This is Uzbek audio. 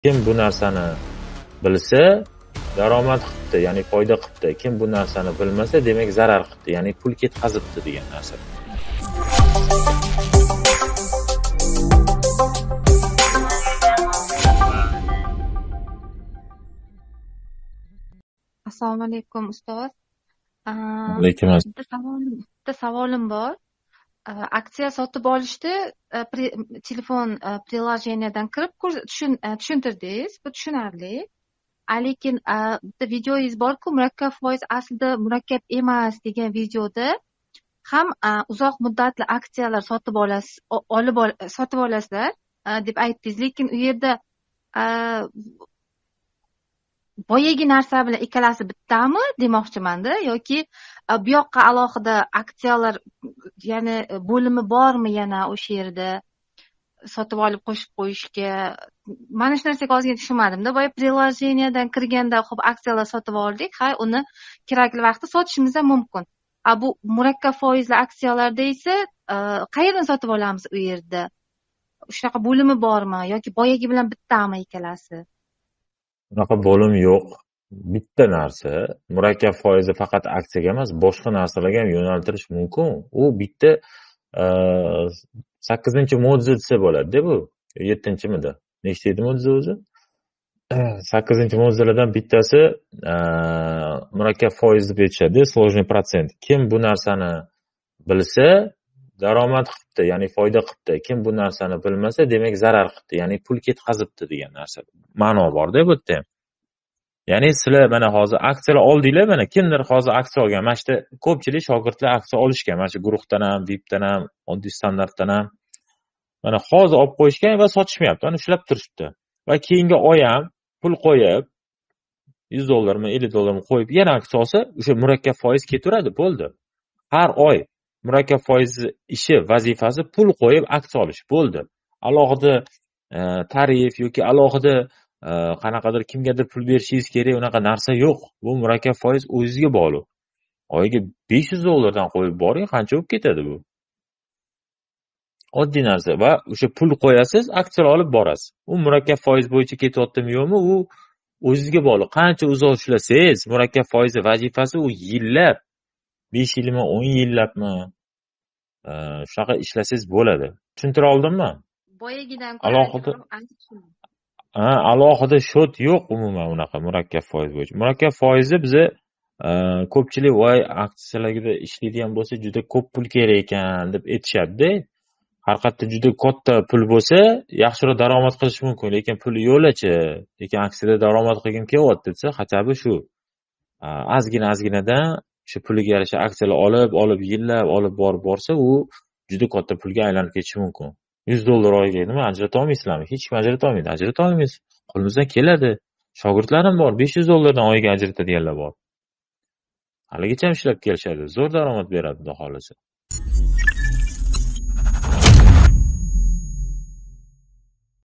Kim bu narsani bilsa, daromad qilibdi, ya'ni foyda qilibdi. Kim bu narsani bilmasa, demak zarar qilibdi, ya'ni pul ketkazibdi degan narsa. Assalomu alaykum ustoz. Alaykum assalom. Bitta savolim bor. Aksiya sotib olishni telefon приложениyadan kirib tushuntirdingiz, bu tushunarli. Lekin bitta videoyingiz borku, murakkab foiz aslida murakkab emas degan videoda ham uzoq muddatli aksiyalar sotib olasiz, sotib olasizlar deb aytdingiz, lekin u yerda boyagi narsa bilan ikkalasi bittami demoqchimanda, yoki bu yoqqa alohida aksiyalar, ya'ni bo'limi bormi yana o'sha yerda sotib olib qo'shib qo'yishga? Mana shu narsaga ozgina tushunmadimda. Boya приложениyadan kirganda xo'p aksiyalar sotib oldik, ha, uni kerakli vaqtda sotishimiz ham mumkin. A bu murakkab foizli aksiyalarda esa qayerdan sotib olamiz u yerda? Shunaqa bo'limi bormi yoki boyagi bilan bittami ikkalasi? Unaqa bo'lim yo'q. Bitta narsa, murakkab foizi faqat aksiyaga emas, boshqa narsalarga ham yo'naltirish mumkin. U bitta 8-mo'jiza desa bo'ladi-da bu. 7-midi? Nechta edi mo'jiza o'zi? 8-mo'jizalardan bittasi murakkab foiz deb aytishadi, сложный процент. Kim bu narsani bilsa, daromad qilibdi, ya'ni foyda qilibdi. Kim bu narsani bilmasa, demak zarar qilibdi, ya'ni pul ketkazibdi degan narsa. Ma'no bor-da bu yerda ham. Ya'ni sizlar mana hozir aksiyalar oldinglar, mana kimdir hozir aksiya olgan. Mana shu ko'pchilik shogirdlar aksiya olishgan, mana shu guruhdan ham, VIPdan ham, oddiy standartdan ham. Mana hozir olib qo'yishgan va sotishmayapti, mana ushlab turishibdi. Va keyingi oy ham pul qo'yib $100mi, $50mi qo'yib yana aksiya olsa, o'sha murakkab foiz ketaveradi, bo'ldi. Har oy murakkab foiz ishi vazifasi pul qo'yib aksiya olish, bo'ldi. Alohida tarif yoki alohida qanaqadir kimgadir pul berishingiz kerak, unaqa narsa yo'q. Bu murakkab foiz o'zingizga bog'liq. Oyiga $500dan qo'yib boring, qancha bo'lib ketadi bu? Oddiy narsa va o'sha pul qo'yasiz, aksiya olib borasiz. U murakkab foiz bo'yicha ketyaptimi yo'qmi, u o'zingizga bog'liq. Qancha uzoq ishlasangiz, murakkab foiz vazifasi u yillab, 5 yilmi, 10 yillabmi, shunaqa ishlasangiz bo'ladi. Tushuntira oldimmi? Boyagidan alohida alohida shot yo'q umuman unaqa murakkab foiz bo'yicha. Murakkab foizni biza ko'pchilik voy aksiyalarda ishlaydigan bo'lsa juda ko'p pul kerak ekan deb aytishadi-da. Haqiqatda juda katta pul bo'lsa, yaxshiroq daromad qilish mumkin, lekin puli yo'qlachi, lekin aksiyada daromad qilgim kelyapti desa, xachabi shu ozgina ozginadan shu puliga yarasha aksiyalar olib yillab olib borib borsa, u juda katta pulga aylanib ketishi mumkin. $100 oyiga nima ajrata olmaysizlarmi? Hech kim ajrata olmaydi. Ajrata olmaymiz. Qo'limizdan keladi. Shogirdlarim bor, $500dan oyiga ajratadiganlar bor. Haligacha ishlab kelishadi. Zo'r daromad beradi, xudo xolasa.